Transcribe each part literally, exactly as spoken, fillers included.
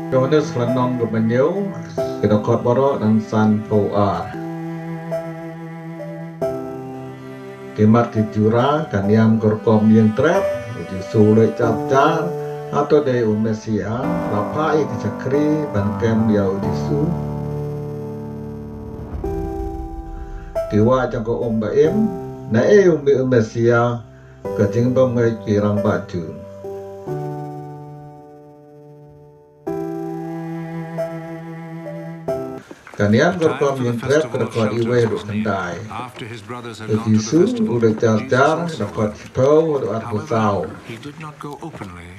Ïoannis lynnong kaba hynñiew, ki dkhot baroh dang san phew ar. Ki mat ki jura, ka niam ka rukom ïing trep, u Jisu u leit jar jar, hato dei u Messiah, la phah ïa ki shakri ban kem ïa u Jisu. Ki wah jong ka um ba im, naei u mih u Messiah, ka jingbymngeit ki rangbah Jiw. Ka niam ka rukom ïing trep, ka dkhot iwei haduh khyndai. U Jisu u leit jar jar, ka dkhot shiphew haduh arphew saw. He did not go openly,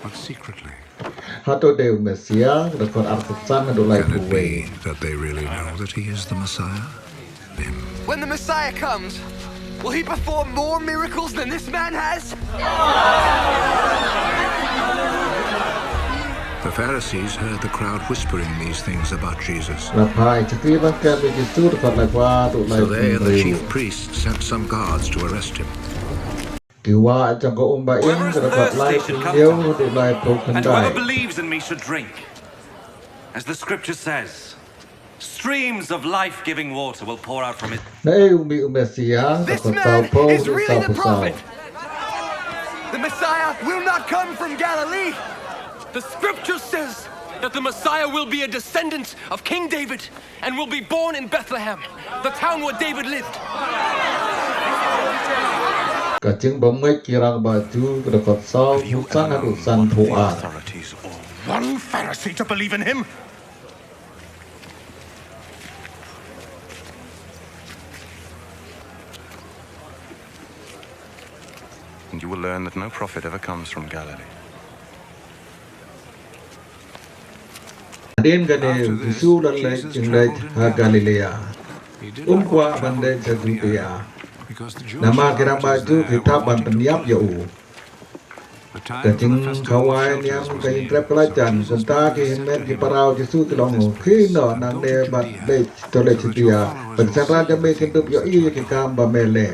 but secretly. Hato dei u Messiah, ka dkhot arphew san haduh laiphew wei. Can it be that they really know that he is the Messiah? When the Messiah comes, will he perform more miracles than this man has? The Pharisees heard the crowd whispering these things about Jesus. La phah ïa ki shakri ban kem ïa u Jisu, ka dkhot laiphew ar haduh laiphew hynriew. So they and the chief priests sent some guards to arrest him. Ki wah jong ka um ba im, ka dkhot laiphew hynñiew haduh laiphew khyndai. And whoever believes in me should drink, as the scripture says. Streams of life-giving water will pour out from his... Naei u mih u Messiah, ka dkhot sawphew haduh sawphew saw. This man is really the prophet. The Messiah will not come from Galilee. The scripture says that the Messiah will be a descendant of King David and will be born in Bethlehem, the town where David lived. Ka jingbymngeit ki rangbah Jiw, ka dkhot sawphew san haduh sanphew ar. One Pharisee to believe in him? And you will learn that no prophet ever comes from Galilee. Hadien kane u Jisu u la leit jingleit ha Galilea. Um kwah ban leit sha Judea. Namar ki rangbah Jiw ki thap ban pynïap ïa u. Ka jingkhawai niam ka ïing trep ka la jan, kumta ki hynmen ki para u Jisu ki la ong, khie noh nangne bad leit, to leit Judia, ba ki synran jong me kin dup ïohi ïa ki kam ba me leh.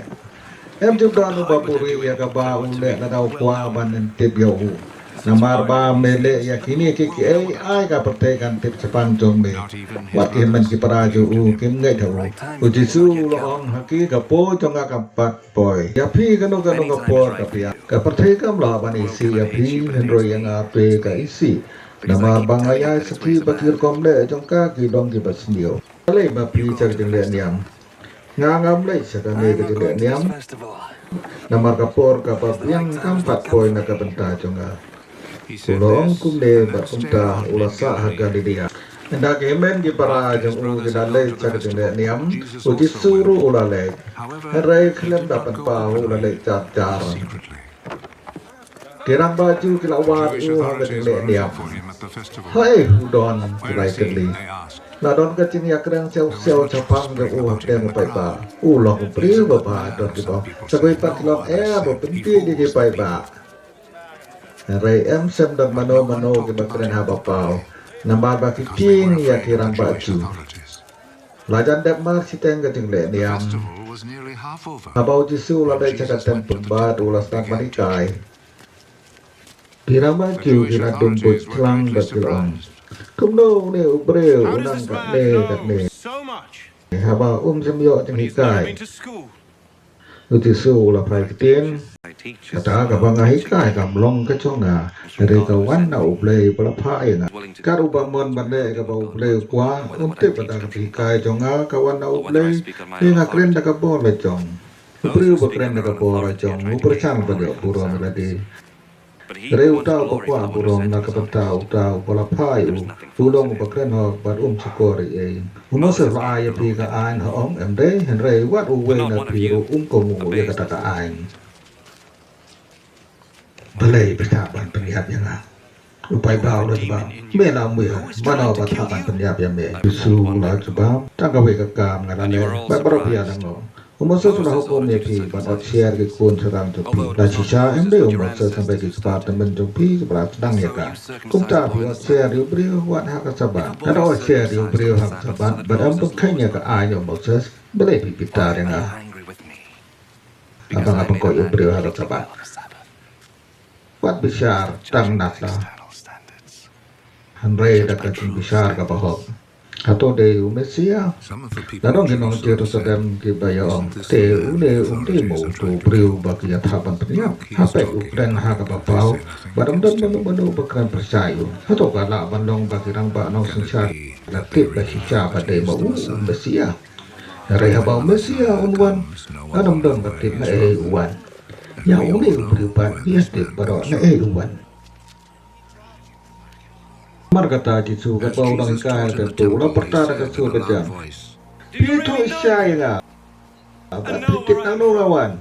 Em ju don uba buhrieh ïa kaba u leh lada u kwah ban pyntip ïa u. Namar ba me leh ïa kine kiei kiei, ai ka pyrthei kan tip shaphang jong me. Wat ki hynmen ki para jong u kim ngeit ha u. U Jisu u la ong ha ki, ka por jong nga kam pat poi. Ïa phi kano kano ka por ka pdiang. Ka pyrthei kam lah ban isih ïa phi, hynrei ïa nga te ka isih. Namar ba nga ïai sakhi ba ki rukom leh jong ka ki long kiba sniew. Balei ma phi sha ka jingleh niam? Nga ngam leit sha kane ka jingleh niam. Namar ka por kaba pdiang kam pat poi na ka bynta jong nga. U la ong kumne bad kumta u la sah ha Galilea. Ynda ki hynmen ki para jong u ki la leit sha ka jingleh niam, u Jisu ruh u la leit. Hynrei khlem da pynpaw u la leit jar jar. Ki rangbah Jiw ki la wad ïa u ha ka jingleh niam. Haei u don ki la ïatylli. La don ka jingïakren siaw siaw shaphang jong u hapdeng u paidbah. U long u briew babha, don kiba ong. Sa kawei pat ki la ong, eh, ba pynbiej ïa ki paidbah. Hynrei em shym don mano mano kiba kren haba paw. Namar ba ki tieng ïa ki rangbah Jiw. La jan dep mar shiteng ka jingleh niam. Haba u Jisu u la leit sha ka templ bad u la sdang ban hikai. Ki rangbah Jiw ki la dum buit lang bad ki la ong, kumno une u briew u nang katne katne. Haba um shym ïoh jinghikai. U Jisu u la phai ktien, kata kaba nga hikai kam long ka jong nga, hynrei ka wan na U Blei ba la phah ïa nga. Kat uba mon ban leh kaba U Blei u kwah, um tip ba ka jinghikai jong nga ka wan na U Blei, hynrei nga kren da ka bor la jong. U briew uba kren da ka bor la jong u pyrshang ban ïoh burom ïa lade. Hynrei uta uba kwah burom na ka bynta uta uba la phah ïa u, u long uba kren hok bad um shukor ei ei. U Moses u la ai ïa phi ka aiñ, ha ong em dei, hynrei wat uwei na phi ruh um kohnguh ïa kata ka aiñ. Balei phi thap ban pynïap ïa nga? U paidbah u la jubab, me la ong, mano ba thap ban pynïap ïa me? U Jisu u la jubab, tang kawei ka kam nga la leh bad baroh phi ïa dang ong. U Moses u la hukum ïa phi ban ot sher ki khun syrang jong phi. La shisha em dei u Moses, em dei ki kpa tymmen jong phi kiba la sdang ïa ka. Kumta phi ot sher ïa u briew wat ha ka Sabbath. Lada ot sher ïa u briew ha ka Sabbath bad em pynkheiñ ïa ka aiñ u Moses, balei phi bitar ïa nga haba nga pynkoit ïa u briew ha ka Sabbath? Wat bishar tang na sla. Hynrei da ka jingbishar kaba hok. Hato dei u Messiah? La don ki nong Jerusalem kiba ïa ong, te une um dei mo uto u briew ba ki ïa thap ban pynïap? Ha peit u kren ha kaba paw, bad ym don mano mano ba kren pyrshah ïa u. Hato ka lah ban long ba ki rangbah nongsynshar la tip ba shisha ba dei mo u, u Messiah? Hynrei haba u Messiah un wan, ym don ba tip naei u wan. Ïa une u briew pat ki ïa tip baroh naei u wan. Namar kata Jisu katba u dang hikai ha ka templ u la pyrta da ka sur ka jam, phi ïathuh shisha ïa nga, bad phi tip nangno nga wan.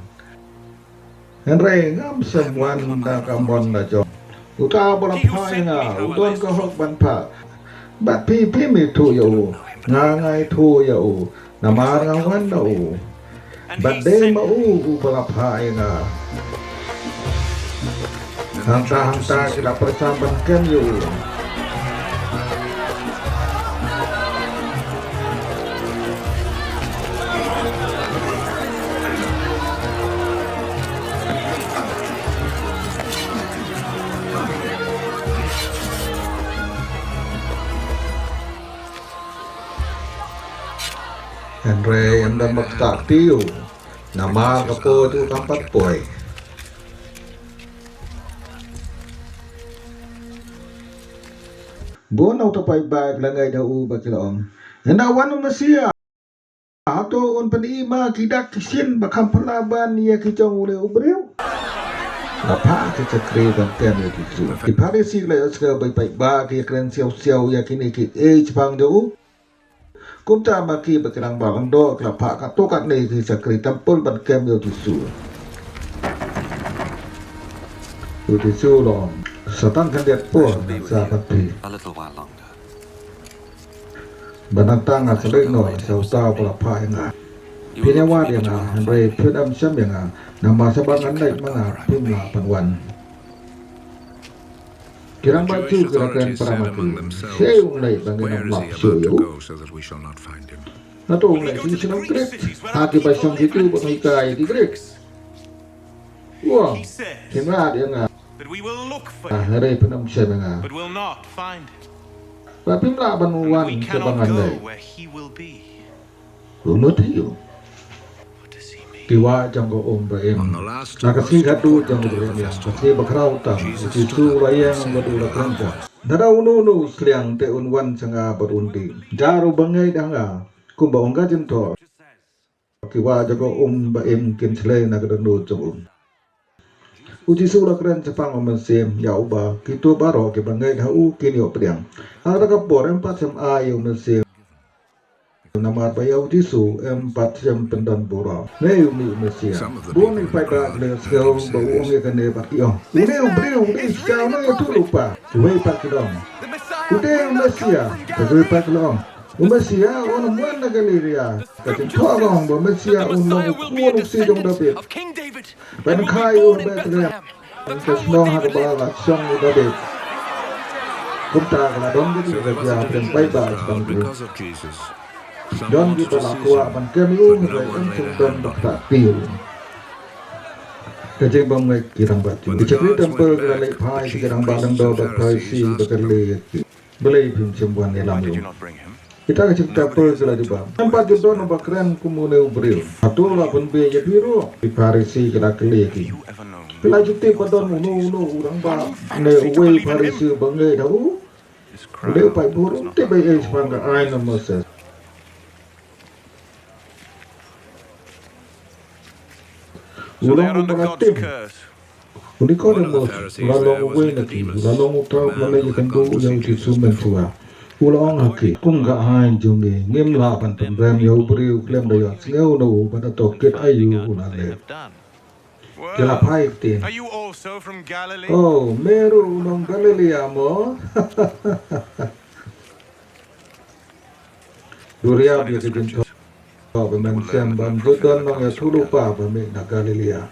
Hynrei ngam shym wan da ka mon la jong. Uta uba la phah ïa nga u don ka hok ban phah. Bad phi phim ïathuh ïa u, nga nga ïathuh ïa u, namar nga wan na u. Bad dei ma u uba la phah ïa nga. Hangta hangta ki la pyrshang ban kem ïa u. Hynrei ym don ba ktah kti ïa u, namar ka por jong u kam pat poi. Bun na uta paidbah ki la ngeit ha u bad ki la ong, ynda wan u Messiah, hato un pyni ma ki dak ki shin ba kham phylla ban ïa ki jong une u briew? La phah ki shakri ban kem ïa u Jisu. Ki Pharisi ki la ïohsngew ba ki paidbah ki ïa kren siaw siaw ïa kine kiei shaphang jong u. Kumta ma ki bad ki rangbah lyngdoh ki la phah katto katne ki shakri templ ban kem ïa u Jisu. U Jisu u la ong, sa tang khyndiat por ngan sah bad phi. Bad nangta ngan sa leit noh sha uta uba la phah ïa nga. Phin ïa wad ïa nga, hynrei phin ym shem ïa nga, namar sa ba ngan leit ma nga phim lah ban wan. Ki rangbah Jiw ki la kren para ma ki, shei un leit ba ngin ym lap shuh ïa u? Hato un leit sha ki shnong Grik, ha kiba shong kito bad hikai ïa ki Grik? Wa, phin wad ïa nga, hynrei phin ym shem ïa nga. Bad phim lah ban wan sha ba ngan leit. U mut aïu? Ki wah jong ka um ba im. Na ka sngi khadduh jong u ba im ïa, ka sngi ba khraw tam, u Jisu u la ïeng bad u la kren, lada uno uno u sliang te un wan sha nga bad un dih. Jar u bangeit ha nga, kumba ong ka jingthoh. Ki wah jong ka um ba im kin shlei na ka dohnud jong u. U Jisu u la kren shaphang u mynsiem ïa uba kito baroh kiba ngeit ha u kin ïoh pdiang. Ha kata ka por ym pat shym ai ïa u mynsiem, namar ba ïa u Jisu ym pat shym pyndon burom. Ne u mih u Messiah. Bun ki paidbah ki la sngewthuh ba u ong ïa kane bad ki ong, une u briew u dei shisha uno u ïathuhlypa. Kiwei pat ki la ong, u dei u Messiah. Kiwei pat ki la ong, u Messiah un ym wan na Galilea? Ka jingthoh ka ong ba u Messiah un long u khun u ksiew jong u Dabid. Ban kha ïa u ha Bethlehem, ka shnong ha kaba la shong u Dabid. Kumta ka la don ka jingkyrkhu hapdeng paidbah shaphang u. Don kiba la kwah ban kem ïa u, hynrei ym shym don ba ktah kti ïa u. Ka jingbymngeit ki rangbah Jiw. Ki shakri templ ki la leit phai sha ki rangbah lyngdoh bad Pharisi bad ki la kylli ïa ki, balei phim shym wan ïalam ïa u? Kita ki shakri templ ki la jubab, ym pat ju don uba kren kum une u briew. Hato la pynbieit ïa phi ruh? Ki Pharisi ki la kylli ïa ki, phi la ju tip ba don uno uno u rangbah ne uwei u Pharisi uba ngeit ha u? U dei u paidbah, um tip ei ei shaphang ka aiñ u Moses. U long u ba la tim. U Nikodemus u la long uwei na ki, u la long uta uba la leit ïakynduh ïa u Jisu mynshuwa. U la ong ha ki, kum ka aiñ jong ngi ngim lah ban pynrem ïa u briew khlem da ïohsngew na u ba da tohkit aïu u la leh. Ki la phai ktien, oh, me ruh u nong Galilea mo? Duriaw ïa ka jingthoh ba mynsiem, ba ym ju don nongïathuhlypa ba mih na Galilea.